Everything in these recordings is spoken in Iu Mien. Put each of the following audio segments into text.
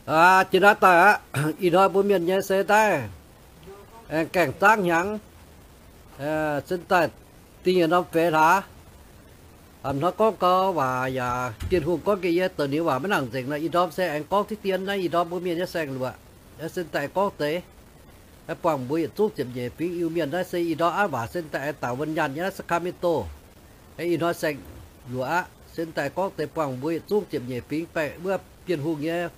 Jiex naaiv daaih aqv, ih hnoi mbuo mienh nyei se daaih aengx gaengh zaangv hnyangx, se daaih dingh yietc norm feix hlaax. Ih hnoi gorngv gau waac yaac Bienh Hungh gorngv nqemh yie douc ninh waac maiv nangc nzengc nor, ih ndorm se aengx gorngv diqv dien naaiv, ih ndorm mbuo mienh nyei saeng-luoqc, se daaih aengx gorngv deix, buangh mbuo yietc zungv ziepc nyeic fingx Iu-Mienh naaiv se ih ndorm aqv waac se daaih aengx dangc wuonh nyaanh nyei naaiv Sacramento. Ih hnoi saeng-luoqc aqv, se daaih gorngv deix buangh mbuo yietc zungv ziepc nyeic fingx baeqc wuov Bienh Hungh nyei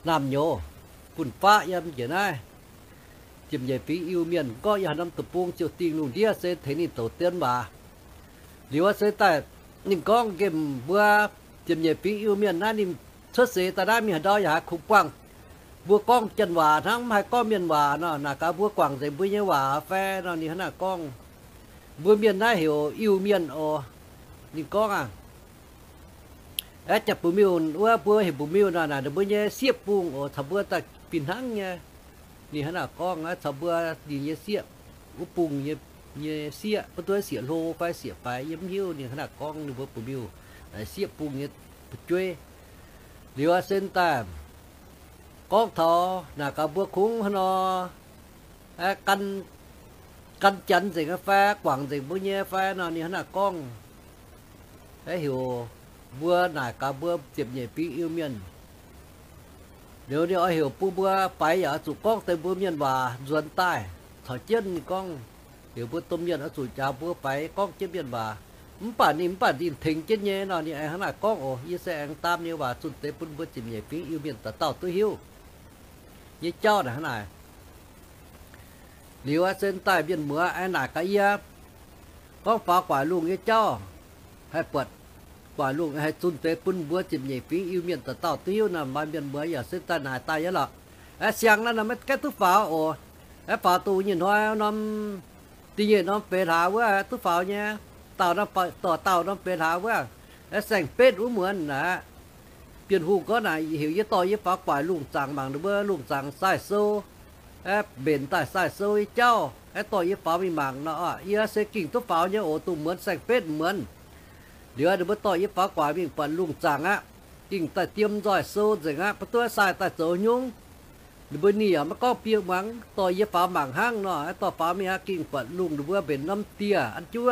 naamh nyouz fun-faqv yiem njiec naaiv. Ziepc nyeic fingx Iu-Mienh gorngv yiem haaix norm deic-bung ziouc dingh lungh ndiev se tengx ninh douc dien waac. Liuz se daaih ninh gorngv nqemh mbuo ziepc nyeic fingx Iu-Mienh naaiv ninh cuotv seix daaih naaiv mingh haaix ndau yaac haiz kungx buangh mbuo gorngv janx waac hnangv, mv haih gorngv mienh waac nor. Naaic gaax mbuo guangc nzengc mbuo nyei waac fai nor, ninh hnangv naaic gorngv. Mbuo mienh naaiv heuc Iu-Mienh oc. Ninh gorngv aqv, aeqv, jaax Bun-Miuh wuov, mbuo heuc Bun-Miuh nor, naaic ninh mbuo nyei sieqv bung oc, caux mbuo daaih fih hnangv nyei. Ninh hnangv naaic gorngv, caux mbuo ninh nyei sieqv, wuov bung nyei sieqv, mv duqv sieqv hlo fai sieqv faix yie mv hiuv. Ninh hnangv naaic gorngv ninh mbuo Bun-Miuh sieqv bung nyei fu'jueiv. Liuz se daaih gorngv taux naaic gaax mbuo kungx hnangv nor, gan janx nzengc fai guangc nzengc mbuo nyei fai nor, ninh hnangv naaic gorngv. Heuc mbuo naaic gaax mbuo ziepc nyeic fingx Iu-Mienh. Liuz ninh oix heuc bun mbuo faix yaac oix zuqc gorngv deix mbuo mienh waac nzuonx daaih caux jienv. Ninh gorngv heuc mbuo domh mienh oix zuqc njaaux mbuo faix gorngv jienv mienh waac. Mv baac ninh mv baac ninh tengx jienv nyei nor, ninh aengx hnangv naaic gorngv oc. Yie se aengx daam nyei waac zunh deix bun mbuo ziepc nyeic fingx Iu-Mienh dauh dauh duqv hiuv nyei jauv naaic hnangv naaic. Liuz se daaih mienh muoz aengx naaic gaax yie, gorngv faaux guaax lungh nyei jauv, haih buatc guaax lungh haih zunh deix bun mbuo ziepc nyeic fingx Iu-Mienh dauh dauh duqv hiuv nor, maaih mienh muoz yaac se daaih naaic daaih nyei lorqc. Aeqv, siang naaiv nor maiv gaengh duqv faaux oc. Aeqv, faaux dongh nyei hnoi norm, da'nyeic norm feix hlaax wuov duqv faaux nyei. Dauh, dorh dauh norm feix hlaax wuov, aeqv, saeng-betv wuov muonz naaic, Bienh Hungh gorngv naaic heuc yie dorh yie faaux guaax lungh zaangc mangc ninh mbuo lungh zaangc sai-sou, aeqv, mbenc daaih sai-sou nyei jauv, aeqv, dorh yie faaux mingh mangc nor. Yie se gengh duqv faaux nyei oc, dongh muonz saeng-betv muonz. Liuz ninh mbuo dorh yie faaux guaax mingh buatc lungh zaangc aqv, gengh daaih diem nzoih sou nzengc aqv, mv duqv sai daaih zoux nyungc. Ninh mbuo ninh yaac maiv gorngv biei muangx, dorh yie faaux mangc hnangv nor. Aeqv, dorh faaux mingh aqv, gengh buatc lungh ninh mbuo mbenc norm dieh an juov,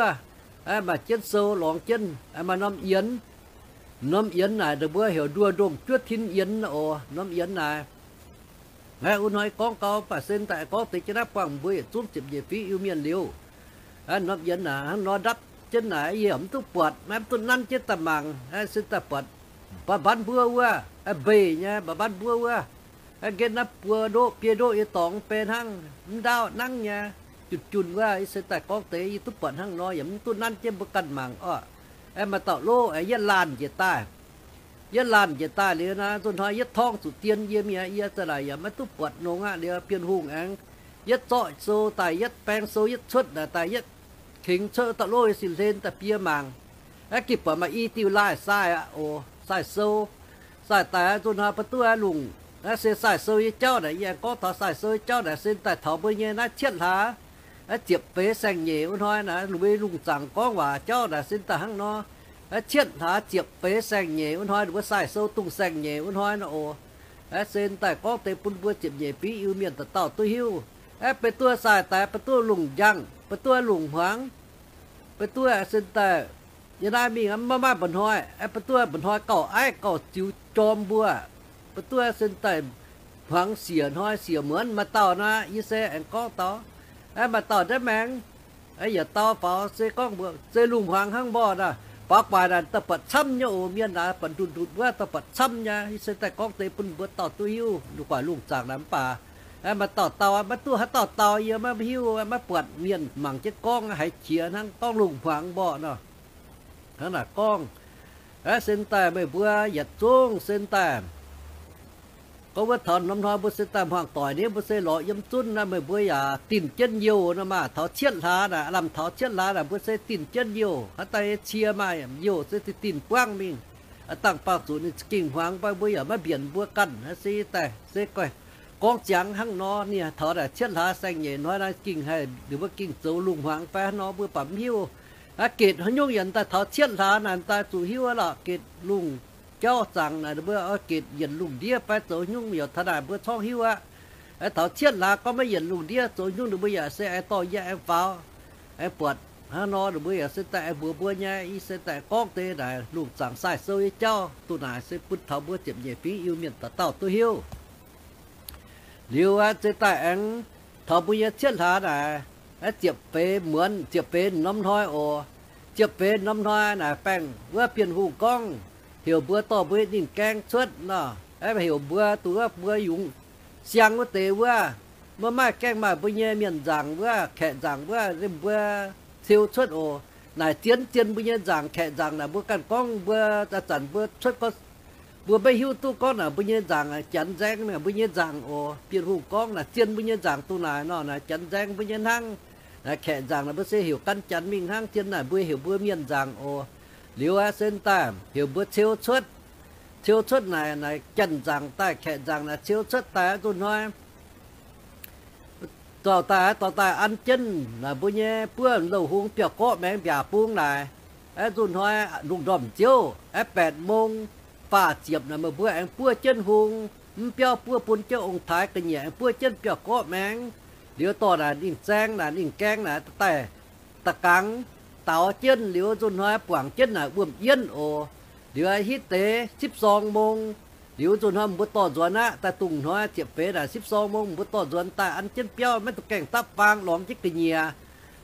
aeqv, maaih jienv sou lorngx jienv, aeqv, maaih norm yienx. Norm yienx naaic ninh mbuo heuc nduoh ndongh juov tin yienx oc. Norm yienx naaic, aeqv, wuov hnoi gorngv gau, mv baac se daaih gorngv deix jienv naaiv buangh mbuo yietc zungv ziepc nyeic fingx Iu-Mienh liuz, norm yienx naaic hnangv nor ndapv jienv naaic yie mv duqv buatc, maiv duqv nanv jienv daaih mangc. Aeqv, se daaih buatc mba'mbatv mbuov wuov, mbeix nyei mba'mbatv mbuov wuov, aeqv, nqetv naaiv buo ndoqv biei ndoqv yie dorngx benx hnangv mv ndaauv nangv nyei, junh junh wuov. Yie se daaih gorngv deix yie duqv buatc hnangv nor, yaac mv duqv nanv jienv mbuo ganh mangc oc. Aeqv, maaih dauh loqv aeqv, yietv laanh njiec daaih. Yietv laanh njiec daaih liuz naaic, nzunc hnoi yietv torngv zuqc dien yie mi'aqv. Yie za'naaic yaac maiv duqv buatc nongx aqv. Liuz Bienh Hungh aengx yietv zorqv sou daaih, yietv baeng sou yietv cuotv naaic daaih, yietv tengx cuotv dauh loqv yie sin hlen daaih bie mangc. Aeqv, gengh buatc maaih i diuh laaih sai aqv oc, sai-sou. Sai daaih nzunc hnoi mbuo duqv lungh, se sai-sou nyei jauv naaic, yie aengx gorngv taux sai-sou nyei jauv naaic se daaih taux mbuo nyei naaiv cietv hlaax, ziepc feix saeng-nyeic wuov hnoi naaic, lungh mbuo lungh zaangc gorngv waac jauv naaic se daaih hnangv nor. Cietv hlaax ziepc feix saeng-nyeic wuov hnoi, ninh mbuo sai-sou dongh saeng-nyeic wuov hnoi nor oc. Se daaih gorngv deix bun mbuo ziepc nyeic fingx Iu-Mienh dauh dauh duqv hiuv. Aeqv, benx duqv sai daaih, benx duqv lungh njang, benx duqv lungh hmuangx, benx duqv se daaih yie naaiv mingh maiv maaih mba'hnoi, aeqv, benx duqv mba'hnoi gauh aiv gauh ziux jorm mbuo, benx duqv se daaih hmuangx siec hnoi siec muonz. Maaih dauh naaic yie se aengx gorngv dau, aeqv, maaih dauh ndiev maengx, aeqv, yietc dauh faaux se gorngv mbuo se lungh hmuangx hnangv mborqv naaic, faaux guaax naaic dauh buatc camv nyei oc. Mienh naaic buatc ndutc ndutc wuov dauh buatc camv nyei. Yie se daaih gorngv deix bun mbuo dauh duqv hiuv, lungh guaax lungh zaangc naaic mv baac aeqv, maaih dauh dau, maiv duqv haaix dauh dau, yie maiv hiuv, maiv buatc mienh mangc jienv gorngv haiz qiex hnangv, gorngv lungh hmuangx mborqv nor. Hnangv naaic gorngv, aeqv, se daaih meih mbuo yietc zungv se daaih gorngv wuov taux norm hnoi mbuo se daaih hmuangx doic ni, mbuo se lorz yiem zunv naaiv, meih mbuo yaac dinh jienv youh nor maah. Taux cietv hlaax naaic, lamh taux cietv hlaax naaic, mbuo se dinh jienv youh. Haaix dauh nyei cie maaih youh se dinh dinh buangv mingh. Aa, dangh bangh zuqc ninh za'gengh hmuangx, mv baac mbuo yaac maiv mbienc mbuo ganh. Naaiv se daaih se gorngv ziangx hnangv nor. Ninh taux naaic cietv hlaax saeng-nyeic hnoi naaiv gengh haih, ninh mbuo gengh zoux lungh hmuangx fai hnangv nor mbuo baac mv hiuv. Aa, gitv haaix nyungc yaac daaih taux cietv hlaax naaic daaih zuqc hiuv lorqc. Gitv lungh jauv zaangc naaic, ninh mbuo oix gitv yienc lungh ndiev fai zoux nyungc, yaac taux naaic mbuo corc hiuv aqv. Taux cietv hlaax gorngv maiv yienc lungh ndiev zoux nyungc, ninh mbuo yaac se aengx dorh yie aengx faaux, aengx buatc hnangv nor, ninh mbuo yaac se daaih aengx mbuox mbuo nyei. Yie se daaih gorngv deix naaic lungh zaangc sai sou nyei jauv duqv naaic se bun taux mbuo ziepc nyeic fingx Iu-Mienh dauh dauh duqv hiuv. Liuz aeqv, se daaih aengx taux mbuo nyei cietv hlaax naaic, aeqv, ziepc feix muonz, ziepc feix norm hnoi oc. Ziepc feix norm hnoi naaic, baengh wuov Bienh Hungh gorngv heuc mbuo dorh mbuo ninh gaeng cuotv nor, aeqv, heuc mbuo duqv wuov mbuo yungz siang wuov deix wuov, maiv maaih gaengh maaih mbuo nyei mienh nzaangc wuov, kaeqv nzaangc wuov, mbuo ceu cuotv oc. Naaic zien zien mbuo nyei nzaangc, kaeqv nzaangc naaic, mbuo ganh gorngv mbuo a'zanc mbuo cuotv gorngv mbuo maiv hiuv duqv gorngv naaic mbuo nyei nzaangc janx nzaeng, mbuo nyei nzaangc oc. Bienh Hungh gorngv naaic zien mbuo nyei nzaangc duqv naaic nor, naaic janx nzaeng mbuo nyei hnangv. Naaic kaeqv nzaangc naaic mbuo se heuc gan janx mingh hnangv, zien naaic mbuo heuc mbuo mienh nzaangc oc. Liuz aeqv, se daaih heuc mbuo ceu cuotv. Ceu cuotv naaic, naaic janx nzaangc daaih kaeqv nzaangc naaic ceu cuotv daaih aqv, nzunc hnoi dorh daaih, dorh daaih an jienv naaic mbuo nyei buov louh hung biauv-gorqv maengx mbiaac bung naaic, aeqv, nzunc hnoi lungh ndorm nziouv aeqv, แปดโมง faah ziepc naaic meih mbuo aengx buov jienv hung, mv biauv buov bun jienv ong-taaix ga'nyiec, aengx buov jienv biauv-gorqv maengx. Liuz dorh naaic ninh zaeng naaic ninh gaeng naaic daaih da'gangx daaux jienv, liuz nzunc hnoi buangc jienv naaic wuom-yienv oc. Liuz hitv deix สิบสองโมง, liuz nzunc hnoi mbuo dorh nzuonx aqv. Daaih dungz hnoi ziepc feix naaic สิบสองโมง mbuo dorh nzuonx daaih an jienv biauv, maiv duqv gaengh dapv faang, lorngx jienv ga'nyiec.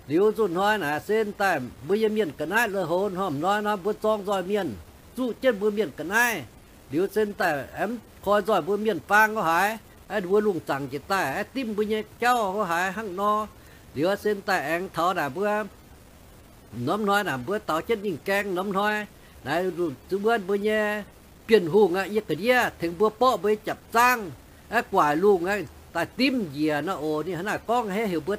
Liuz nzunc hnoi naaic se daaih mbuo nyei mienh ga'naaiv la'hov hnoi-hnoi nor mbuo zorng nzoih mienh, zuqv jienv mbuo mienh ga'naaiv. Liuz se daaih aengx koi nzoih mbuo mienh faang gorngv haaix, mbuo lungh zaangc njiec daaih dimv mbuo nyei jauv gorngv haaix hnangv nor. Liuz se daaih aengx taux naaic mbuo norm hnoi naaic mbuo daaux jienv ninh gaeng norm hnoi naaic, wuov mbuo nyei Bienh Hungh aqv, yie ga'ndiev tengx mbuo borqv mbuo nyei japc zaangv, aeqv, guaaic lungh aqv, daaih dimv njiec nor oc. Ninh hnangv naaic gorngv aqv, heuc mbuo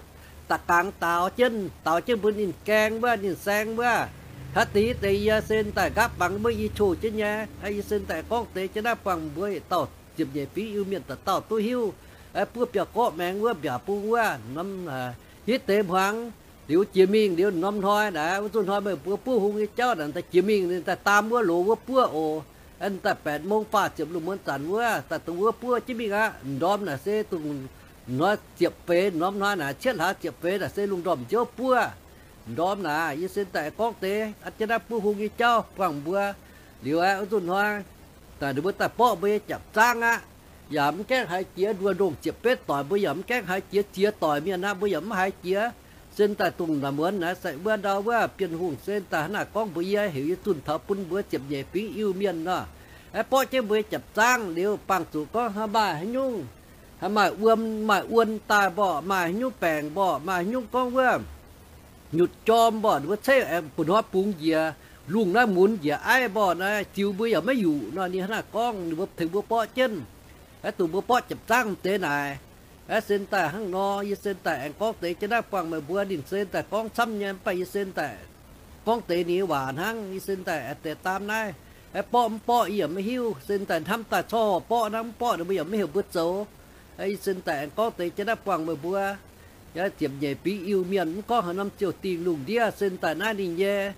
da'gangx daaux jienv, daaux jienv mbuo ninh gaeng wuov, ninh saeng wuov. Haaix deix deix yie se daaih nqaapv bangc mbuo i qo jienv nyei. Yie se daaih gorngv deix jienv naaiv buangh mbuo yietc dauh ziepc nyeic fingx Iu-Mienh dauh dauh duqv hiuv. Aeqv, buov biauv-gorqv maengx wuov mbiaac bung wuov, norm hitv deix hmuangx, liuz jiex mingh liuz norm hnoi naaic, wuov nzunc hnoi meih mbuo buov hung nyei jauv naaic, daaih jiex mingh ninh daaih daam wuov loz wuov buov oc. Aeqv, daaih แปดโมง faah ziepc lungh muonz zanc wuov daaih dongh wuov buov jienv mingh aqv. Ndorm naaic se dongh hnoi ziepc feix, norm hnoi naaic cietv hlaax ziepc feix naaic se lungh ndorm nziouv buov. Ndorm naaic yie se daaih gorngv deix aqv, jienv naaiv buov hung nyei jauv buangh mbuo. Liuz aeqv, wuov nzunc hnoi naaic ninh mbuo daaih borqv mbuo nyei japc zaangv aqv. Yaac mv gaengh haiz jiex nduoh ndongh ziepc betv doic, mbuo yaac mv gaengh haiz jiex ziex doic mienh aqv, mbuo yaac mv haiz jiex. Se daaih dongh naaic muonz naaiv se wuov ndau wuov Bienh Hungh se daaih hnangv naaic gorngv mbuox yie, heuc yie zunh taux bun mbuo ziepc nyeic fingx Iu-Mienh nor, aeqv, borqv jienv mbuo nyei japc zaangv liuz, bangh zuqc gorngv haaix maaih haaix nyungc, haaix maaih wuom maaih wuon daaih mborqv, maaih haaix nyungc baengc mborqv, maaih haaix nyungc gorngv wuov nyutc jorm mborqv, ninh mbuo ceiv aengx bun hnoi bungx njiec, lungh naaiv munx njiec aiv mborqv naaiv, ziux mbuo yaac maiv yuqc nor. Ninh hnangv naaiv gorngv, ninh mbuo tengx mbuo borqv jienv, aeqv, dungx mbuo borqv japc zaangv deix naaic. Aeqv, se daaih hnangv nor, yie se daaih aengx gorngv deix jienv naaiv buangh meih mbuo. Ninh se daaih gorngv camv nyei, mv baac yie se daaih gorngv deix ninh nyei waac hnangv. Yie se daaih aengx deix daam naaiv, aeqv, borqv mv borqv yie yaac maiv hiuv. Se daaih hnamv daaih corc borqv hnangv, mv borqv ninh mbuo yaac maiv heuc mbuo zoux. Aeqv, yie se daaih aengx gorngv deix jienv naaiv buangh meih mbuo. Yaac ziepc nyeic fingx Iu-Mienh mv gorngv haaix norm ziouc dingh lungh ndiev, se daaih naaiv ninh nyei,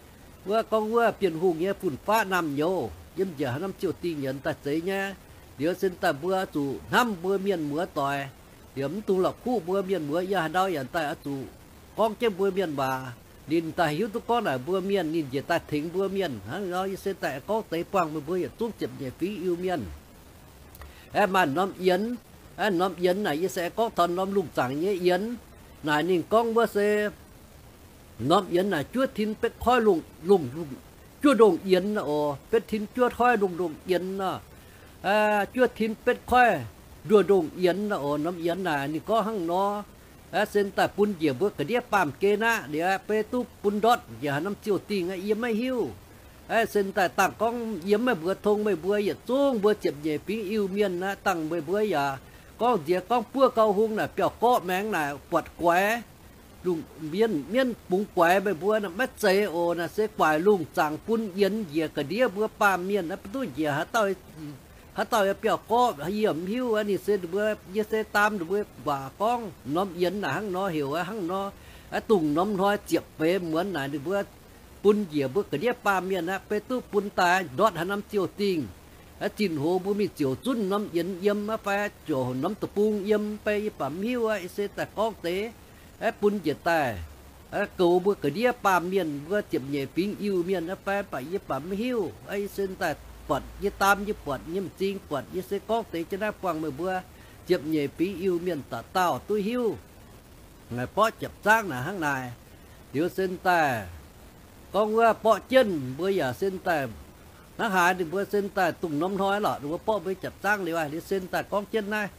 wuov gorngv wuov Bienh Hungh nyei fun-faqv naamh nyouz yiem njiec haaix norm ziouc dingh yienx daaih zeiz nyei. Liuz se daaih mbuo zuqc hnamv mbuo mienh muoz doic, liuz mv dungx la'kuqv mbuo mienh muoz. Yie haaix ndau yaac daaih oix zuqc gorngv jienv mbuo mienh waac, ninh daaih hiuv duqv gorngv naaic mbuo mienh, ninh njiec daaih tengx mbuo mienh. Hnangv nor yie se daaih gorngv deix buangh meih mbuo yietc zungv ziepc nyeic fingx Iu-Mienh. Aeqv, maaih norm yienx, aeqv, norm yienx naaic yie se aengx gorngv taux norm lungh zaangc nyei yienx. Naaic ninh gorngv wuov se norm yienx naaic juov tin betv koiv lungh, lungh, juov ndongh yienx nor oc. Betv tin juov koiv lungh ndongh yienx nor. Juov tin betv koiv nduoh ndongh yienx nor oc. Norm yienx naaic ninh gorngv hnangv nor. Aeqv, se daaih bun njiec mbuo ga'ndiev baamh gen aqv. Liuz aeqv, beiv duqv bun ndortv njiec haaix norm ziouc dingh aqv, yie maiv hiuv. Aeqv, se daaih dangh gorngv yie maiv mbuox tong meih mbuo yietc zungv mbuo ziepc nyeic fingx Iu-Mienh aqv. Dangh meih mbuo yaac gorngv nziex gorngv buov gau hung naaic biauv-gorqv maengx naaic buatc guaix, lungh mienv, mienv bungx guaix meih mbuo naaic maiv zeiz oc. Naaic se guaaic lungh zaangc bun yienx njiec ga'ndiev mbuo baamh mienh aqv. Beiv duqv njiec haaix dauh, haaix dauh yaac biauv-gorqv yie mv hiuv. Ninh se ninh mbuo, yie se daam ninh mbuo waac gorngv norm yienx naaic hnangv nor heuc aqv, hnangv nor. Aeqv, dongh norm hnoi ziepc feix muonz naaic ninh mbuo bun njiec mbuo ga'ndiev baamh mienh aqv. Beiv duqv bun daaih ndortv haaix norm ziouc dingh. Zinh hoz mbuo mingh ziouc zunv norm yienx yiem aqv fai ziouc norm deic-bung yiem fai yie baac mv hiuv aqv. Yie se daaih gorngv deix, aeqv, bun njiec daaih, aeqv, goux mbuo ga'ndiev baamh mienh, mbuo ziepc nyeic fingx Iu-Mienh aqv fai, mv baac yie baac mv hiuv. Aeqv, yie se daaih buatc, yie daam yie buatc nyei m'zing buatc, yie se gorngv deix jienv naaiv buangh meih mbuo ziepc nyeic fingx Iu-Mienh dauh dauh duqv hiuv. Naaic borqv japc zaangv naaic hnangv naaic. Liuz se daaih gorngv wuov borqv jienv mbuo yaac se daaih hnangv haaix ninh mbuo se daaih dongh norm hnoi lorqc, ninh mbuo borqv mbuo japc zaangv liuz aqv. Liuz se daaih gorngv jienv naaiv,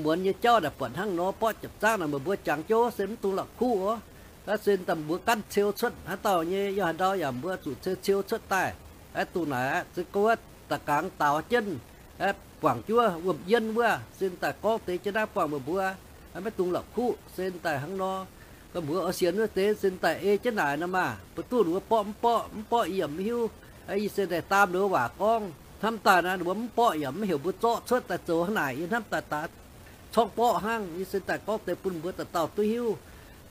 muonz nyei jauv naaic buatc hnangv nor, borqv japc zaangv naaic meih mbuo jangx jienv se mv dungx la'kuqv oc. Naaiv se daaih mbuo gaanv ceu cuotv haaix dauh nyei, yiem haaix ndau yaac mbuo zuqc ceu ceu cuotv daaih. Aeqv, dongh naaic aqv, se gorngv wuov da'gangx daaux jienv, aeqv, guangc jienv wuom-yienv wuov, se daaih gorngv deix jienv naaiv buangh meih mbuo, maiv dungx la'kuqv, se daaih hnangv nor. Ga'mbuox oix sienx wuov deix se daaih ei jienv naaic nor maah. Mbuo duqv ninh mbuo borqv mv borqv, mv borqv yie yaac mv hiuv. Yie se daaih daam ninh mbuo waac gorngv, hnamv daaih naaiv ninh mbuo mv borqv yaac mv heuc mbuo zorqv cuotv daaih zoux hnangv naaic. Yie hnamv daaih daaih corngv borqv hnangv. Yie se daaih gorngv deix bun mbuo dauh dauh duqv hiuv.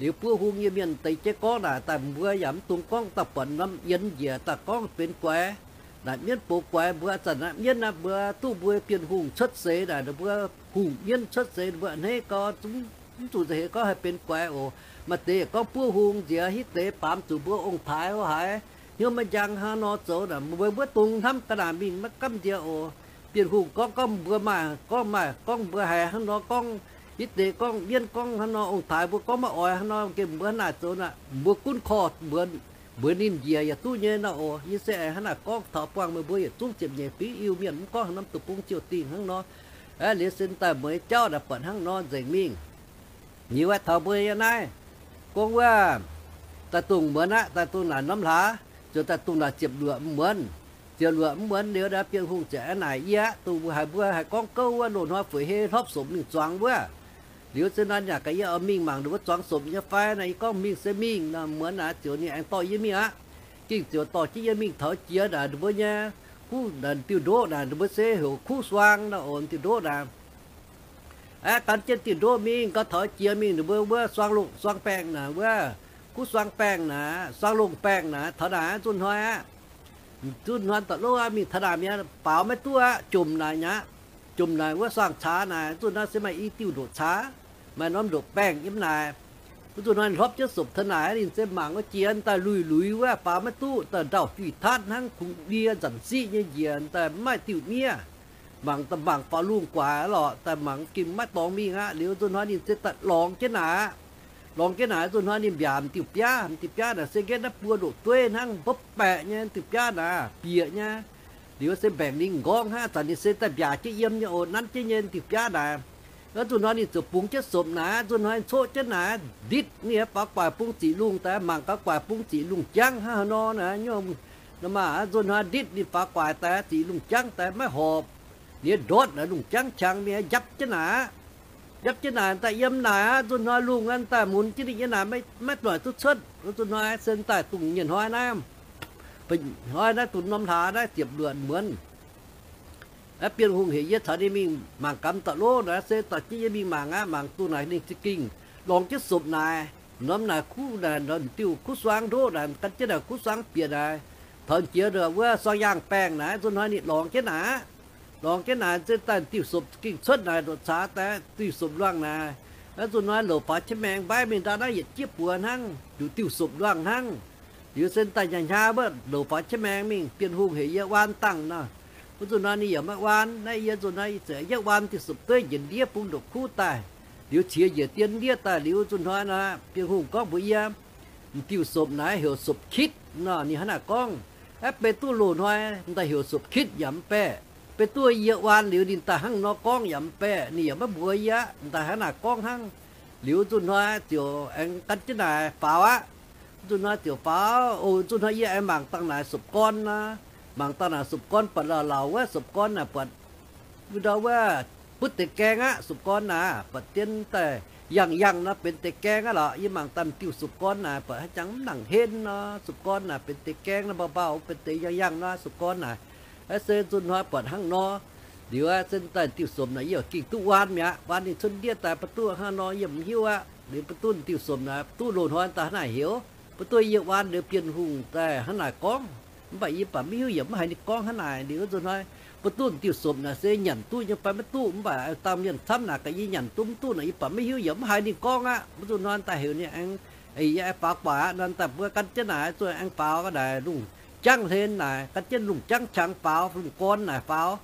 Liuz buov hungh nyei mienh deix jienv gorngv naaic daaih mbuo yaac mv dungx gorngv daaih buatc norm yienx njiec daaih gorngv benx guaix. Naaic mienv boz guaix mbuo a'zanc naaiv mienv naaiv mbuo duqv mbuo Bienh Hungh cuotv seix naaic, ninh mbuo hungh mienv cuotv seix ninh mbuo a'hneiv gau, mv zuqc nza'heix gorngv haih benx guaix oc. Maaih deix yaac gorngv buov hungh nziex hitv deix baamz zuqc mbuo ong-taaix hlo haic, hnyouv maiv njang hnangv nor zoux naaic, mbuo mbuov dungx hnamv ga'naaiv mingh maiv gamh nziex oc. Bienh Hungh gorngv, gorngv mbuo maaih, gorngv maaih, gorngv mbuo haiz hnangv nor gorngv, hitv deix gorngv mienv gorngv hnangv nor, ong-taaix mbuo gorngv maiv oix hnangv nor, gengh mbuo hnangv naaic zoux naaic, mbuo gunv korv mbuo, mbuox ninh njiec yaac duqv nyei nor oc. Yie se aengx hnangv naaic gorngv taux buangh meih mbuo yietc zungv ziepc nyeic fingx Iu-Mienh mv gorngv norm deic-bung ziouc dingh hnangv nor. Aeqv, liuz se daaih mueiz jauv naaic buatc hnangv nor nzengc mingh. Liuz aeqv, taux mbuo yiem naaiv gorngv wuov, daaih dongh muonz aqv, daaih dongh naaic norm hlaax, ziouc daaih dongh naaic ziepc luoqc muonz. Ziepc luoqc muonz liuz, Bienh Hungh ziouc aengx naaic yie aqv, dongh mbuo haiz mbuo haih gorngv gouv wuov, loz-hnoi fuix hei hlopv sopc mingh zuangx wuov. Liuz se naaic yaac gaax yie oix mingh mangc ninh mbuo zuangx sopc nyei fai naaic, yie gorngv mingh se mingh nor, muonz aqv, ziouc ninh aengx dorh yie mingh aqv. Gengh ziouc dorh jienv yie mingh taux jiex naaic ninh mbuo nyei kuv, diuh ndoqv naaic ninh mbuo se heuc Kuv Suang nor oc, diuh ndoqv naaic. Aeqv, gan jienv diuh ndoqv mingh, gan taux jiex mingh ninh mbuo wuov Suang Longh, Suang Baengh naaic wuov, Kuv Suang Baengh naaic, Suang Longh Baengh naaic, taux naaic nzunc hnoi aqv. Nzunc hnoi da'lov aqv, mingh taux naaic mi'aqv, baaux maiv duqv aqv, jomc naaic mi'aqv. Jomc naaic wuov suangx caax naaic, nzunc hnoi se maaih i diuh ndoqc caax, maaih norm ndoqc baengh yiem naaic. Wuov nzunc hnoi hlopv jienv sopc taux naaic, ninh se mangc wuov jiex daaih luiz-luiz wuov, baaux maiv duqv, daaih ndau-juih tatv hnangv, kungx ndie nzanc siqv nyei njiec daaih mv maaih diuh miev. Mangc daaih mangc faaux lungh guaax lorqc, daaih mangc gengh maiv dorngx mingh aqv. Liuz nzunc hnoi ninh se daaih lorngx jienv naaic aqv. Lorngx jienv naaic, nzunc hnoi ninh mbiaauc m'diuh biaav, m'diuh biaav naaic se nqetv naaiv buo ndoqc dueiv hnangv, mbopv baeqc nyei m'diuh biaav naaic, bieqc nyei. Liuz se mbaengc lingh nqorngv hnangv, zanc ninh se daaih mbiaac jienv yiem nyei oc, nanv jienv nyei m'diuh biaav naaic. Wuov nzunc hnoi ninh ziouc bungx jienv sopc naaic, nzunc hnoi ninh coqv jienv naaic, nditv ninh faaux guaax bung ziqc lungh daaih, mangc gaax guaax bung ziqc lungh jangv hnangv haaix nor naaic, nor maah, nzunc hnoi nditv ninh faaux guaax daaih ziqc lungh jangv daaih maiv horpc. Ninh ndortv naaic lungh jangv qangx mingh njapv jienv naaic aqv. Njapv jienv naaic daaih yiem naaic aqv, nzunc hnoi lungh aqv daaih munx jienv ninh yiem naaic maiv noic duqv cuotv. Nzunc hnoi se daaih dongh nyienh hnoi naaiv, hnoi naaiv dongh norm hlaax naaiv ziepc luoqc muonz. Aeqv, Bienh Hungh heuc yie caux ninh mingh mangc gaax da'lov naaic, se dorh jienv yie mingh mangc aqv. Mangc dongh naaic ninh za'gengh lorngx jienv sopc naaic, norm naaic kuv naaic, diuh kuv suang ndoqv naaic, gan jienv naaic kuv suang bieqc naaic, taux jiex wuov Suang Yaangh Baengh naaic, nzunc hnoi ninh lorngx jienv naaic aqv. Lorngx jienv naaic se daaih diuh sopc za'gengh cuotv naaic, ndoqc caax daaih diuh sopc luangh naaic. Nzunc hnoi louc faaux qiex maengx mbaiv mingh ndau naaiv yietc jieqv buoz hnangv, diuh diuh sopc luangh hnangv. Liuz se daaih hnyangx-hnyangx wuov louc faaux qiex maengx mingh, Bienh Hungh heuc yie waan dangh nor. Wuov nzunc hnoi ninh yaac maiv waan. Naaiv yie nzunc hnoi yie ziouc yietv waan diuh sopc dueiv njiec ndiev bung ndoqc kuv daaih. Liuz qiex njiec dien ndiev daaih liuz nzunc hnoi naaic, Bienh Hungh gorngv mbuox yie, diuh sopc naaic heuc sopc kitv nor. Ninh hnangv naaic gorngv. Aeqv, beiv duqv loz-hnoi daaih heuc sopc kitv yaac mv baeqc. Beiv duqv yie waan liuz ninh daaih hnangv nor gorngv yaac mv baeqc. Ninh yaac maiv mbuox yie aqv, daaih hnangv naaic gorngv hnangv. Liuz nzunc hnoi ziouc aengx gan jienv naaic faaux aqv. Nzunc hnoi ziouc faaux oc. Nzunc hnoi yie aengx mangc dangh naaic sopc gorn nor. Mangc dangh naaic sopc gorn buatc lauh lauc wuov, sopc gorn naaic buatc wuov ndau wuov butv deix gaeng aqv. Sopc gorn naaic buatc dien daaih yangh yangh nor benx deix gaeng aqv lorqc. Yie mangc daaih m'diuh sopc gorn naaic buatc haaix jangx mv nangc henv nor, sopc gorn naaic benx deix gaeng nor, mbauh mbauh benx deix yangh yangh nor, sopc gorn naaic. Aeqv, se nzunc hnoi buatc hnangv nor. Liuz aeqv, se daaih diuh sopc naaic yie gengh duqv waan mi'aqv. Waan ninh cuotv ndiev daaih, ba'duqv hnangv nor yie mv hiuv aqv. Liuz ba'duqv diuh sopc naaic duqv loz-hnoi daaih hnangv naaic heuc, ba'duqv yie waan liuz Bienh Hungh daaih hnangv naaic gorngv. Mv baac yie baac mv hiuv yaac maiv haiz ninh gorngv hnangv naaic. Liuz nzunc hnoi Mbuo duqv diuh sopc naaic se nyanc duqv nyei fai maiv duqv, mv baac dauh mienh camv naaic gaax yie nyanc duqv mv duqv naaic yie baac maiv hiuv, yaac mv haiz ninh gorngv aqv. Mv zuqc hnoi daaih heuc ninh aengx, yie aengx faaux guaax aqv nor, daaih mbuo gan jienv naaic zuqc aengx faaux ga'naaic lungh jangv hlen naaic, gan jienv lungh jangv qangx faaux, lungh gorn naaic faaux.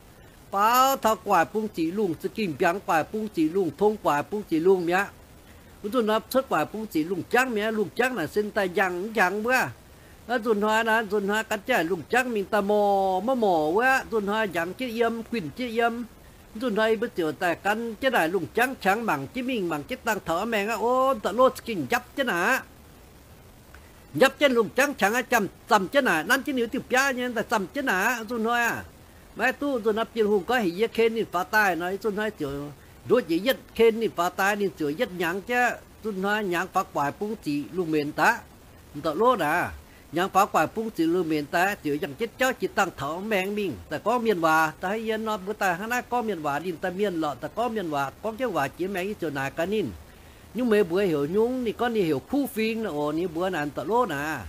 Faaux taux guaax bung ziqc lungh, za'gengh mbiaangx guaax bung ziqc lungh, tong guaax bung ziqc lungh mi'aqv. Mv zuqc hnoi cuotv guaax bung ziqc lungh jangv mi'aqv. Lungh jangv naaic se daaih njang mv njang wuov. Mv zuqc hnoi naaic, mv zuqc hnoi gan jienv lungh jangv mingh daaih morc maiv morc wuov. Mv zuqc hnoi njangx jienv yiem, guinh jienv yiem. Mv zuqc hnoi yie mbuo ziouc daaih gan jienv naaic lungh jangv qangx mangc jienv mingh, mangc jienv dangh taux maengx aqv. O, mv dauh lov za'gengh njapv jienv naaic aqv. Njapv jienv lungh jangv qangx aqv, zamh, zamh jienv naaic, nanv jienv ninh diuh biaav nyei daaih zamh jienv naaic aqv. Mv zuqc hnoi aac, maiv duqv. Mv zuqc hnoi Bienh Hungh gorngv heuc yie ken ninh faaux daaih nor, mv zuqc hnoi ziouc nduov jiex yietv ken ninh faaux daaih, ninh ziouc yietv nyangx jienv. Mv zuqc hnoi nyangx faaux guaax bung ziqc lungh menc daaih, mv dauh lov naaic, nyangx faaux guaax bung ziqc lungh menc daaih ziouc yangh jienv jauv jiex dangh taux maengx mingh daaih gorngv mienh waac. Da'haiz yie nor mbuo daaih hnangv naaiv gorngv mienh waac, ninh daaih mienh lorqc daaih gorngv mienh waac, gorngv jienv waac jiex maengx, yie ziouc naaic gaax ninh, nyungc meih mbuox heuc nyungc? Ninh gorngv ninh heuc Kuv Fing naaic oc. Ninh mbuox naaic, mv dauh lov naaic,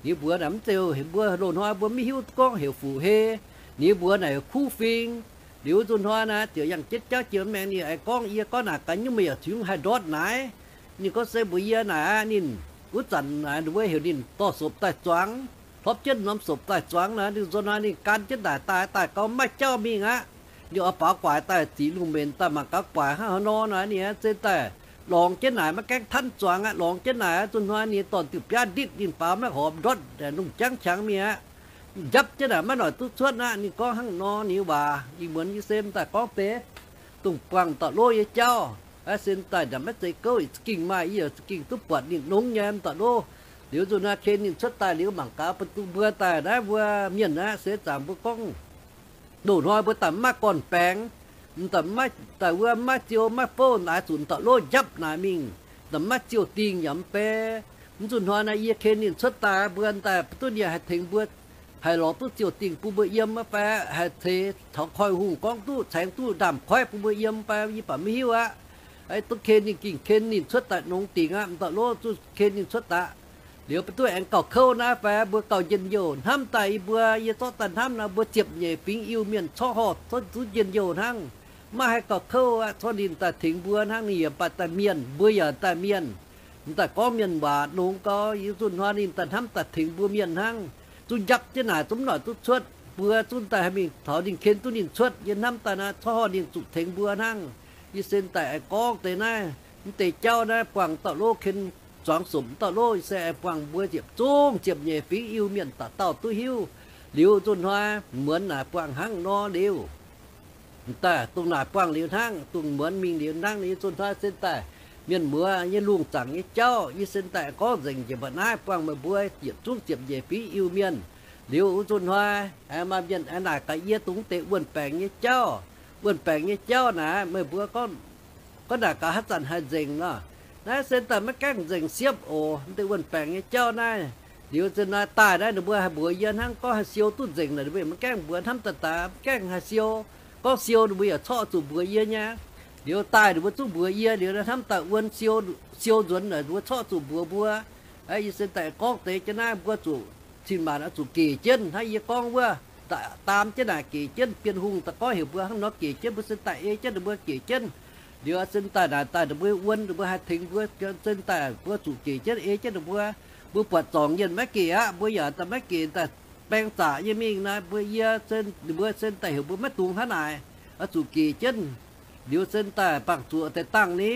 ninh mbuox naaic mv zeiz mbuo loz-hnoi mbuo maiv hiuv gorngv heuc Fuqv-Hei. Ninh mbuox naaic heuc Kuv Fing. Liuz mv zuqc hnoi naaic ziouc yangh jienv jauv jiex maengx, ninh aengx gorngv, yie gorngv naaic gaax nyungc meih yaac cingx haih ndortv naaic. Ninh gorngv se mbuox yie naaic aqv, ninh wuov zanc naaic ninh mbuo heuc ninh dorh sopc daaih zuangx, hlopv jienv norm sopc daaih zuangx naaic, ninh nzuonx hnoi ninh gan jienv naaic daaih, daaih gau maiv maaih jauv mingh aqv. Ninh oix faaux guaax daaih ziqc lungh menc daaih mangc gaax guaax hnangv haaix nor naaic, ninh se daaih lorngx jienv naaic maiv gaengh tanv zuangx aqv. Lorngx jienv naaic, mv zuqc hnoi ninh dorh diuh biaav nditv ninh faaux maiv horpc, ndortv lungh jangv qangx mingh aqv. Njapv jienv naaic maiv noic duqv cuotv aqv. Ninh gorngv hnangv nor, ninh waac ih muonz yie se m'daaih gorngv deix dongh buangh dauh lov nyei jauv. Aav, se daaih ndaav maiv zeiz gouv, za'gengh maaih, yie za'gengh duqv buatc ninh nongx nyei m'daaih lov. Liuz nzunc naaiv ken ninh cuotv daaih liuz mangc gaax, mbuo daaih naaiv mbuo mienh aqv, se zaangc mbuo gorngv loz-hnoi mbuo daaih maiv maaih gorn-baengx, m'daaih maiv daaih wuov maiv ziou maiv fouv, naaiv zuqc m'daaih lov njapv naaic mingh, m'daaih maiv ziou dingh yaac m'bei. Mv zuqc hnoi naaiv yie ken ninh cuotv daaih, mbuo daaih duqv ninh haih tengx mbuo, haih lorz duqv ziou dingh bun mbuo yiem fai haih ceix taux koiv-hungh gorngv duqv caengx duqv ndaamv-koiv bun mbuo yiem fai yie baac maiv hiuv aqv. Duqv ken ninh, gengh ken ninh cuotv daaih nongx dingc aqv. M'daaih lov zuqc ken ninh cuotv daaih liuz, mbuo duqv aengx gauh kouv naaiv fai mbuo gauh njien-youh hnamv daaih yie mbuo, yie zorqv daaih hnamv nor, mbuo ziepc nyeic fingx Iu Mienh corc horh cuotv zunv njien-youh hnangv. Maiv haih gauh kouv aqv. Corc ninh daaih tengx mbuo hnangv, ninh yaac baac daaih mienh, mbuo yaac daaih mienh. M'daaih gorngv mienh waac nongx gau, yie zunh hnoi ninh daaih hnamv daaih tengx mbuo mienh hnangv. Zunv njapv jienv naaic zungv noic duqv cuotv, mbuo zunv daaih haih mingh taux ninh ken duqv ninh cuotv. Yie hnamv daaih naaiv corc horh ninh zuqc tengx mbuo hnangv. Yie se daaih aengx gorngv deix naaiv, mv deix jauv naaiv buangh dauh lov ken zuangx sopc dauh lov, yie se aengx buangh mbuo ziepc zungv ziepc nyeic fingx Iu Mienh dauh dauh duqv hiuv. Liuz zunh hnoi muonz naaic buangh hnangv nor liuz, m'daaih dongh naaic buangh liuz hnangv, dongh muonz mingh liuz hnangv. Yie zunh hnoi se daaih mienh muoz nyei lungh zaangc nyei jauv, yie se daaih gorngv nzengc njiec mba'naaiv buangh meih mbuo ziepc zungv ziepc nyeic fingx Iu Mienh. Liuz wuov zunh hnoi aengx maaih mienh aengx naaic gaax yie dongh deix wuonh baengc nyei jauv. Wuonh baengc nyei jauv naaic meih mbuo gorngv, gorngv naaic gaax haaix zanc haih nzengc nor. Naaiv se daaih maiv gaengh nzengc siepv oc, deix wuonh baengc nyei jauv naaiv. Liuz zinh naaiv daaih naaiv ninh mbuo haih mbuox yie hnangv, gorngv haih siou duqv nzengc naaic, ninh mbuo maiv gaengh mbuox hnamv daaih daaih maiv gaengh haih siou. Gorngv siou ninh mbuo yaac corc zuqc mbuox yie nyei. Liuz daaih ninh mbuo zungv mbuox yie, liuz hnamv daaih wuonh siou, siou nzuonx naaic ninh mbuo corc zuqc mbuox mbuo. Yie se daaih gorngv deix jienv naaiv mbuo zuqc cin-maanc oix zuqc gec jienv hnangv yie gorngv wuov, daam jienv naaic gec jienv. Bienh Hungh daaih gorngv heuc mbuo hnangv nor gec jienv, mbuo se daaih ei jienv ninh mbuo gec jienv. Liuz se daaih naaic daaih ninh mbuo wuonh ninh mbuo haih tengx mbuo, se daaih mbuo zuqc gec jienv ei jienv ninh mbuo. Mbuo buatc zorngc nyienh maiv gec aqv, mbuo yaac daaih maiv gec, daaih baeng zaqc nyei mingh naaic, mbuo yie, ninh mbuo se daaih heuc mbuo maiv dungx hnangv naaic, oix zuqc gec jienv. Liuz se daaih bangc zuqc deix dangh ni,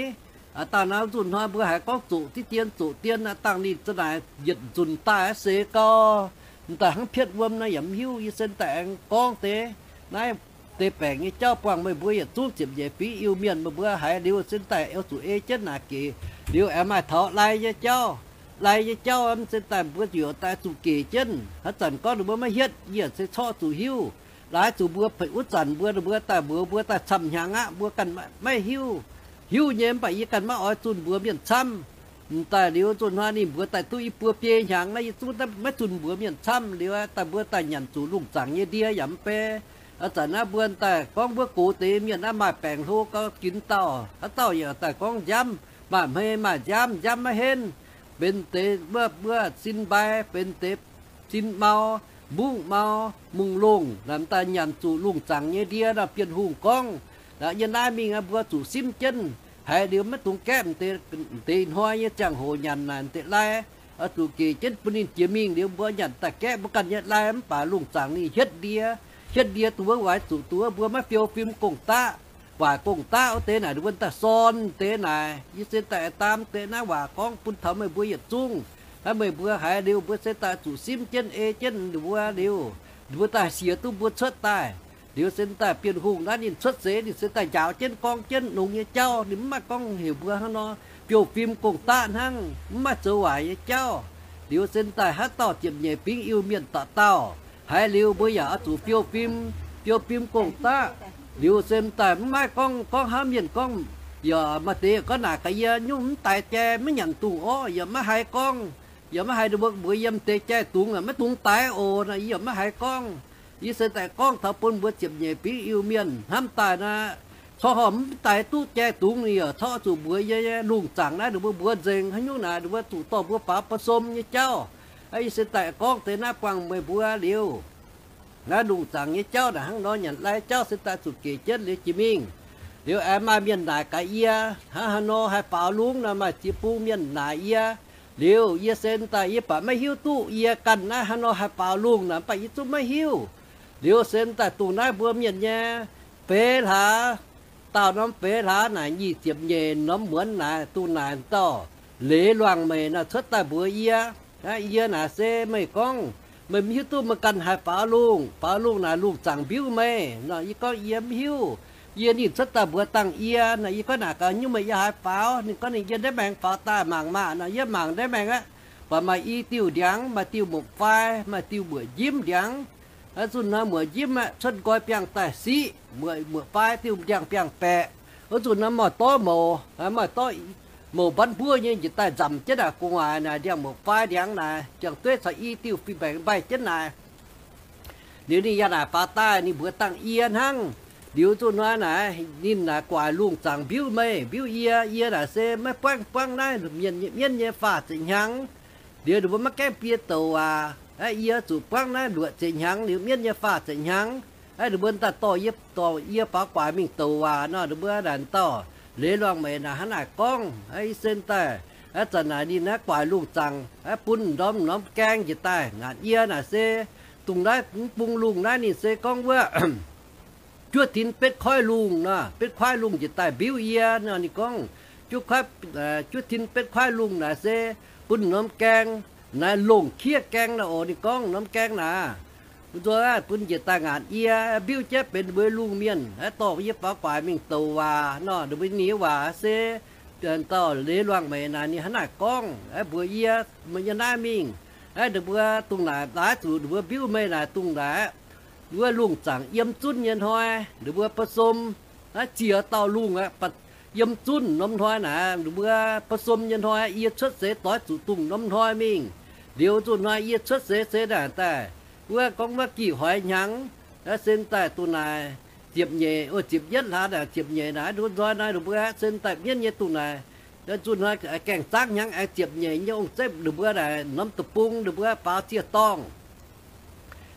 dangh naaiv zunh hnoi mbuo haiz gorngv zoqc diqv dien, zoqc dien, dangh ninh za'naaic yietc nzunc daaih seix gau, m'daaih hnangv pietv wuom naaiv yaac mv hiuv. Yie se daaih aengx gorngv deix naaiv deix baengc nyei jauv buangh meih mbuo yietc zungv ziepc nyeic fingx Iu Mienh, meih mbuo haiz liuz se daaih oix zuqc ei jienv naaic gec. Liuz aengx maaih taux lai nyei jauv. Lai nyei jauv se daaih mbuo ziouc daaih zuqc gec jienv. Haaix zanc gorngv ninh mbuo maiv hietv, yie se corc zuqc hiuv. Laaix zuqc mbuo peic wuov zanc mbuo, ninh mbuo daaih mbuox mbuo daaih camv hnyangx aqv, mbuo ganh maiv hiuv. Hiuv nyei mv baac yie ganh maiv oix zunh mbuox mienh camv. M'daaih liuz zunh hnoi ninh mbuox daaih duqv i buo biei hnyangx naaiv, yie zungv maiv zunh mbuox mienh camv. Liuz daaih mbuo daaih nyanc zuqc lungh zaangc nyei ndie yaac mv bei. Aa, zanc naaiv mbuo daaih gorngv mbuo gox deix mienh naaiv maaih baengc hlo gau ginx dauh, haaix dauh yaac daaih gorngv nziaamv, maaih hmei maaih nziaamv, nziaamv maiv henv, benx deix wuov, wuov sin mbai, benx deix sin mau, mungv mau mungh longh, naaic m'daaih nyanc zuqc lungh zaangc nyei ndie nor, Bienh Hungh gorngv. Yie naaiv mingh mbuo zuqc simv jienv. Haiz liuz maiv dungx gaeqv m'deix hnoi nyei ziangh hoc nyanc naaic m'deix lai, oix zuqc gec jienv bun ninh jiex mingh liuz mbuo nyanc daaih gaeqv mbuo ganh nyei lai. Mv baac lungh zaangc ninh hietv ndie, hietv ndie dongh wuov oix zuqc dongh wuov mbuo maiv fiou fim gong-daqv, waaic gong-daqv wuov deix naaic, ninh mbuo daaih sorn deix naaic. Yie se daaih aengx daam deix naaiv waac gorngv bun taux meih mbuo yietc zungv. Hnangv meih mbuo haiz liuz mbuo se daaih zuqc simv jienv ei jienv ninh mbuo liuz, ninh mbuo daaih siex duqv mbuo cuotv daaih. Liuz se daaih Bienh Hungh naaiv ninh cuotv seix ninh se daaih njaaux jienv gorngv jienv longx nyei jauv. Ninh mv maaih gorngv heuc mbuo hnangv nor fiou fim gong-daqv hnangv, mv maaih zoux waaic nyei jauv. Liuz se daaih haaix dauh ziepc nyeic fingx Iu-Mienh dauh dauh, haiz liuz mbuo yaac oix zuqc fiou fim, fiou fim gong-daqv. Liuz se daaih mv maaih gorngv, gorngv hnangv mienh gorngv, yaac maaih deix gorngv naaic gaax yie nyungc mv daix jai maiv nyanc dungz orv, yaac maiv haiz gorngv, yaac maiv haiz ninh mbuo mbuox yiem deix jai dungz maiv dungx daix oc nor, yie yaac maiv haiz gorngv. Yie se daaih gorngv taux bun mbuo ziepc nyeic fingx Iu-Mienh hnamv daaih naaic, corc horpc mv daix duqv jai dungz, ninh yaac corc zuqc mbuox yie nyei lungh zaangc naaiv ninh mbuo mbuox nzengc haaix nyungc naaic, ninh mbuo zuqc dorh mbuo faaux ba'somv nyei jauv. Yie se daaih gorngv deix naaiv buangh meih mbuo liuz, naaiv lungh zaangc nyei jauv naaic hnangv nor, nyanc lai jauv se daaih zuqc gec jienv liuz jiex mingh. Liuz aengx maaih mienh naaic gaax yie, hnangv haaix nor haih faaux lungh nor, maaih ziex bung mienh naaic yie. Liuz yie se daaih yie baac maiv hiuv duqv yie ganh naaiv haaix nor haih faaux lungh naaic, mv baac yie zungv maiv hiuv. Liuz se daaih dongh naaiv mbuo mienh nyei feix hlaax, daauh norm feix hlaax naaic nyic ziepc nyeic norm muonz naaic, dongh naaic dauh Leiz Luangh Meic naaic cuotv daaih mbuox yie, yie naaic se meih gorngv meih mv hiuv duqv meih ganh haih faaux lungh, faaux lungh naaic lungh zaangc mbiuv meih nor. Yie gorngv yie mv hiuv. Yie ninh cuotv daaih mbuox dangh yie nor, yie gorngv naaic gaax nyungc meih yie haaix faaux? Ninh gorngv ninh yie ndeic maengx faaux daaih mangc maah nor. Yie mangc ndeic maengx aqv, baac maaih i diuh ndiangx, maaih diuh mouc fai, maaih diuh muoc njimv ndiangx. Zunh nor muoc njimv aqv, cuotv nqoi biangh daaih siqv, muoc fai diuh ndiangx biangh baeqc. Wuov zunh nor maaih dorv mouc, maaih dorv mouc mbanv mbuov nyei njiec daaih nzamc jienv naaic gu'nguaaic naaic ndiangx mouc fai ndiangx naaic, ziangh dueiv caux i diuh fih mbaengx mbaih jienv naaic. Liuz ninh yaac naaic faaux daaih ninh mbuox dangh yie hnangv. Liuz zunh nor naaic ninh naaic guaaic lungh zaangc mbiuv meih, mbiuv yie. Yie naaic se maiv buangv, buangv naaiv mienh nyei mienv nyei faah ziepc hnyangx. Liuz ninh mbuo maiv gaengh biei douc waac, yie zuqc buangv naaiv luoqc ziepc hnyangx liuz mienv nyei faah ziepc hnyangx. Ninh mbuo daaih dorh yie, dorh yie faaux guaax mingh douc waac nor, ninh mbuo naaic dauh Leiz Luangh Meic naaic hnangv naaic gorngv. Yie se daaih zanc naaic ninh naaiv guaaic lungh zaangc bun norm norm gaeng njiec daaih ngaatc yie naaic se dongh naaiv mv bung lungh naaiv ninh se gorngv wuov juov tin betv koiv lungh nor, betv koiv lungh njiec daaih mbiuv yie nor. Ninh gorngv juov, juov tin betv koiv lungh naaic se bun norm gaeng, naaiv longc kiev gaeng naaic oc. Ninh gorngv norm gaeng naaic, bun njiec daaih ngaatc yie, mbiuv jienv benx mbuo lungh mienh, dorh yie faaux guaax mingh douc waac nor. Ninh mbuo nyei waac se dauh Leiz Luangh Meic naaic ninh hnangv naaic gorngv mbuox yie, meih yie naaiv mingh, ninh mbuo dongh naaic daaih zuqc ninh mbuo mbiuv meih naaic dongh naaic wuov lungh zaangc yiem zunv nyei hnoi, ninh mbuo ba'somv, naaiv ziex dauh lungh aqv, yiem zunv norm hnoi naaic, ninh mbuo ba'somv nyei hnoi, yie cuotv seix doix zuqc dongh norm hnoi mingh. Liuz zunh hnoi yie cuotv seix se naaic daaih wuov gorngv wuov gih hoix hnyangx, se daaih dongh naaic ziepc nyeic, ziepc yietv hlaax naaic, ziepc nyeic naaic, nduov nzoi naaiv ninh mbuo se daaih mienv nyei dongh naaic, zunh hnoi gaengh zaangv hnyangx aengx ziepc nyeic nyei ong-zeiv ninh mbuo naaic norm deic-bung ninh mbuo faaux ziec-dorngh.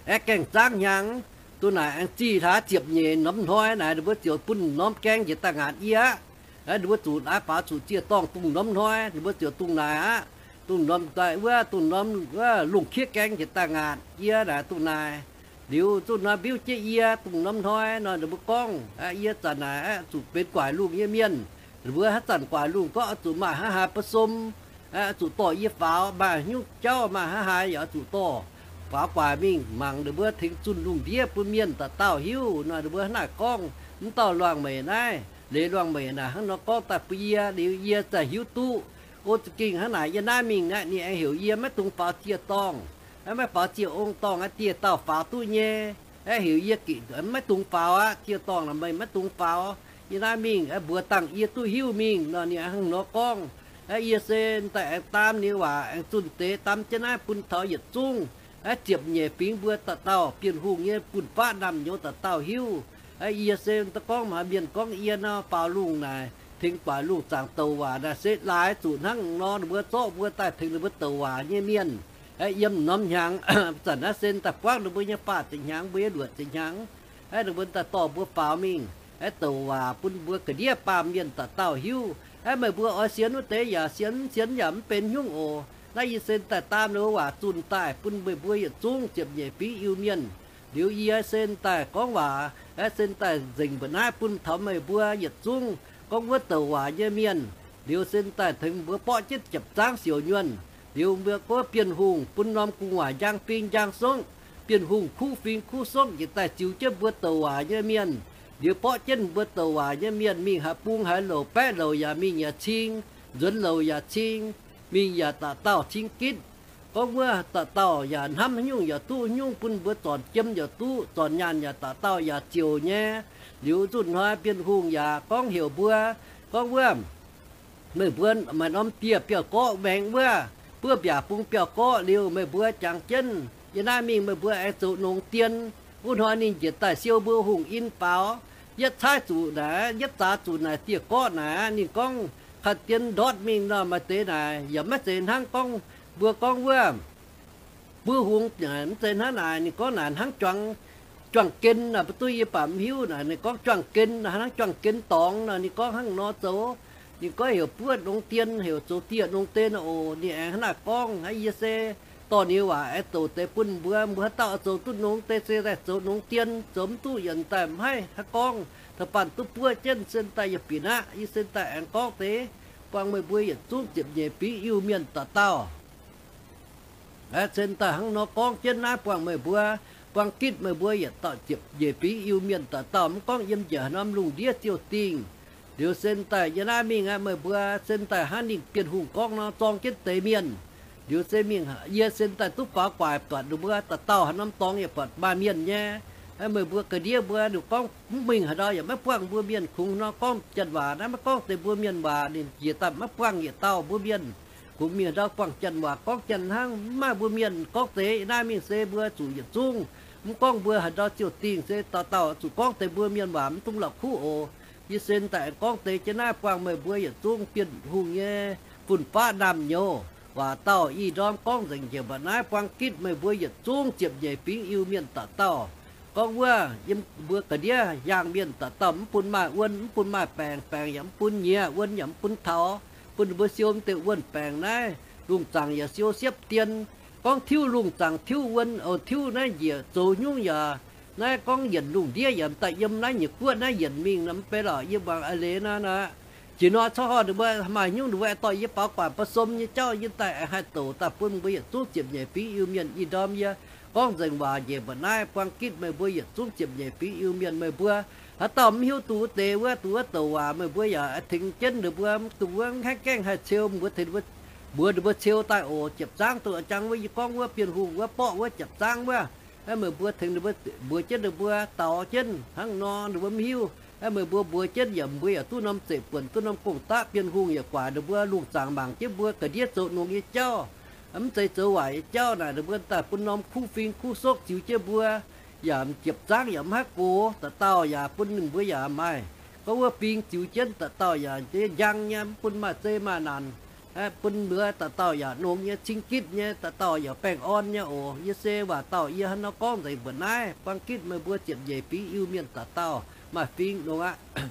Aengx gaengh zaangv hnyangx, dongh naaic aengx zih hlaax ziepc nyeic norm hnoi naaic, ninh mbuo ziouc bun norm gaeng njiec daaih ngaatc yie aqv. Ninh mbuo zuqc naaiv faaux zuqc ziec-dorngh dongh norm hnoi, ninh mbuo ziouc dongh naaic aqv. Dongh norm daaih wuov, dongh norm wuov lungh kiev gaeng njiec daaih ngaatc yie naaic dongh naaic. Liuz zunh hnoi mbiuv jienv yie dongh norm hnoi nor, ninh mbuo gorngv, yie zanc naaic aqv zuqc benx guaaic lungh nyei mienh. Ninh mbuo haaix zanc guaaic lungh gorngv oix zuqc maaih hnangv haaix ba'somv, zuqc dorh yie faaux, maaih nyungc jauv maaih hnangv haaix yaac oix zuqc dorh faaux guaaic mingh mangc ninh mbuo tengx zunh lungh ndiev bun mienh dauh dauh hiuv nor. Ninh mbuo hnangv naaic gorngv. Mv dauh Luangh Meic naaiv, Leiz Luangh Meic naaic hnangv nor gorngv daaih bun yie liuz, yie za'gengh hiuv duqv. O za'gengh hnangv naaic yie naaiv mingh naaiv ninh aengx heuc yie maiv dungx faaux ziec-dorngh, maiv faaux ziec-ong-dorngh aqv, dieh dauh faaux duqv nyei. Aengx heuc yie maiv dungx faaux aqv, ziec-dorngh naaic meih maiv dungx faaux. Yie naaiv mingh mbuox dangh yie duqv hiuv mingh nor, ninh hnangv nor gorngv. Yie se daaih aengx daam ninh waac aengx zunh deix daam jienv naaiv bun taux yietc zungv ziepc nyeic fingx mbuo dauh dauh, Bienh Hungh nyei fun-faqv naamh nyouz dauh dauh hiuv. Yie se gorngv maaih mienh gorngv yie nor faaux lungh naaic tengx guaaic lungh zaangc douc waac naaic se laaix zuqc hnangv nor ninh mbuo zorqv mbuo daaih tengx ninh mbuo douc waac nyei mienh. Aeqv, yiem norm hnyangx, zanc naaiv se daaih buangv ninh mbuo nyei faah ziepc hnyangx, mbuo nyei luoqc ziepc hnyangx, aeqv, ninh mbuo daaih dorh mbuo faaux mingh, aeqv, douc waac bun mbuo ga'ndiev baamh mienh dauh dauh hiuv. Aeqv, meih mbuo oix sienx wuov deix yaac sienx, mv sienx yaac mv benx nyungc oc. Naaiv yie se daaih daam ninh mbuo waac zunh daaih bun meih mbuo yietc zungv ziepc nyeic fingx Iu-Mienh. Liuz yie se daaih gorngv waac, aeqv, se daaih nzengc mbuoqc naaiv bun taux meih mbuo yietc zungv gorngv wuov douc waac nyei mienh. Liuz se daaih tengx mbuo borqv jienv jiepc zaangv siouc nyuonh. Liuz mbuo gorngv Bienh Hungh bun norm gu'nguaaic njang fing njang songv, Bienh Hungh kuv fing kuv songv njiec daaih ziux jienv mbuo douc waac nyei mienh. Liuz borqv jienv mbuo douc waac nyei mienh mingh haaix bung haaix louc, baeqv louc yaac mingh yaac cing, nzuonx louc yaac cing, mingh yaac dauh dauh cing gitv. Gorngv wuov dauh dauh yaac hnamv haaix nyungc yaac duqv, haaix nyungc bun mbuo zornc jiem yaac duqv, zornc nyaanh yaac dauh dauh yaac ziouc nyei. Liuz nzunc hnoi Bienh Hungh yaac gorngv heuc mbuo, gorngv wuov, meih mbuo maaih norm dieh biauv-gorqv maengx wuov, buov mbiaac bung biauv-gorqv liuz meih mbuo jangx jienv, yie naaiv mingh meih mbuo aengx zoux nongx dien. Wuov hnoi ninh njiec daaih siou mbuo hungh in faaux. Yietv caaiv zuqc naaic, yietv zaax zuqc naaic dieh gorqv naaic, ninh gorngv, kaav dien ndortv mingh nor maaih deix naaic yaac maiv zeiz hnangv gorngv mbuo gorngv wuov buov hungx, mv zeiz hnangv naaic. Ninh gorngv naaic hnangv juang, juang-gen naaic, mbuo duqv yie baac mv hiuv naaic. Ninh gorngv juang-gen, hnangv juang-gen dorngx nor, ninh gorngv hnangv nor zoux. Ninh gorngv heuc buov nongx dien, heuc zoux dieh nongx dien oc. Ninh aengx hnangv naaiv gorngv, hnangv yie se dorh ninh waac aengx douc deix bun mbuo. Mbuo haaix dauh zoux duqv nongx deix se daaih zoux nongx dien, zoux mv duqv yaac daaih mv haih haaix gorngv, da'faanh duqv buov jienv se daaih yietc binc aqv. Yie se daaih aengx gorngv deix buangh meih mbuo yietc zungv ziepc nyeic fingx Iu-Mienh dauh dauh. Aeqv, cen daaih hnangv nor gorngv jienv naaiv buangh meih mbuo, buangh gitv meih mbuo yietc dauh ziepc nyeic fingx Iu-Mienh dauh dauh, mv gorngv yiem njiec haaix norm lungh ndiev ziouh dingh. Liuz cen daaih yie naaiv mingh aqv, meih mbuo cen daaih hnangv ninh Bienh Hungh gorngv nor zorng jienv deix mienh. Liuz se mingh yie cen daaih duqv faaux guaaic buatc ninh mbuo dauh dauh haaix norm dorngx yaac buatc maaih mienh nyei. Meih mbuo ga'ndiev mbuo ninh gorngv mv mingh haaix ndau yaac maiv buangh mbuo mienh kungx nor gorngv janx waac naaiv, maiv gorngv deix mbuo mienh waac, ninh jiex daaih maiv buangh yietc dauh mbuo mienh. Kungx mingh haaix ndau buangh janx waac gorngv janx hnangv, mv maaih mbuo mienh gorngv deix. Naaiv mingh se mbuo zuqc yietc zungv, mv gorngv mbuo haaix ndau ziouh dingh se dauh dauh zuqc gorngv deix mbuo mienh waac, mv dungx la'kuqv oc. Yie se daaih aengx gorngv deix jienv naaiv buangh meih mbuo yietc zungv Bienh Hungh nyei fun-faqv naamh nyouz. Waac dauh ih ndorm gorngv nzengc njiec mbuo naaiv, buangh gitv meih mbuo yietc zungv ziepc nyeic fingx Iu-Mienh dauh dauh. Gorngv wuov yiem mbuo ga'ndiev hiaangx mienh dauh dauh mv bun maaih wuon, mv bun maaih baengc, baengc yaac mv bun nyiex, wuon yaac mv bun taux, bun ninh mbuo siou mv deix wuon baengc naaiv. Lungh zaangc yaac siou siepv dien. Gorngv tiuv lungh zaangc tiuv wuon, o, tiuv naaiv njiec zoux nyungc yaac naaiv gorngv yienc lungh ndiev yaac daaih yiem naaiv nyiec guoqv naaiv yienc mingh nor mv bei lorqc. Yie muangx a'leiz naaiv aqv. Jiex nor corc hor ninh mbuo maaih nyungc ninh mbuo aengx dorh yie faaux guaax ba'somv nyei jauv, yie daaih aengx haih douc daaih bun mbuo yietc zungv ziepc nyeic fingx Iu-Mienh. Ih ndorm yie gorngv nzengc waac njiec mbuo naaiv, buangh gitv meih mbuo yietc zungv ziepc nyeic fingx Iu-Mienh. Meih mbuo haaix dauh mv hiuv duqv wuov deix wuov, duqv wuov douc waac, meih mbuo yaac tengx jienv ninh mbuo, mv duqv wuov haih gaengh haih ceu, mbuo tengx mbuox ninh mbuo ceu daaih oc. Jiepc zaangv dongh jangx wuov yie gorngv wuov Bienh Hungh wuov borqv wuov jiepc zaangv wuov, meih mbuo tengx ninh mbuo mbuox jienv ninh mbuo, daux jienv hnangv nor ninh mbuo mv hiuv. Meih mbuo mbuox jienv yaac mbuo yaac duqv norm zeiv buonc, duqv norm gong-daqv. Bienh Hungh yaac guaax ninh mbuo, lungh zaangc mangc jienv mbuo ga'ndiev zoux nongx nyei jauv, mv zeiz zoux waaic nyei jauv naaic. Ninh mbuo daaih bun norm kuv fing kuv sokv ziux jienv mbuo, yaac m'jiepc zaangv yaac mv haih gox, dauh dauh yaac bun ninh mbuo yaac maaih gorngv wuov fing ziux jienv, dauh dauh yaac njang nyei, mv bun maaih zei maaih naanc. Bun mbuo dauh dauh yaac nongx nyei, cing gitv nyei, dauh dauh yaac baengh orn nyei oc. Yie se waac dauh yie hnangv nor gorngv nzengc mbuoqc naaiv. Buangh gitv meih mbuo ziepc nyeic fingx Iu-Mienh dauh dauh maaih fing nongx aqv.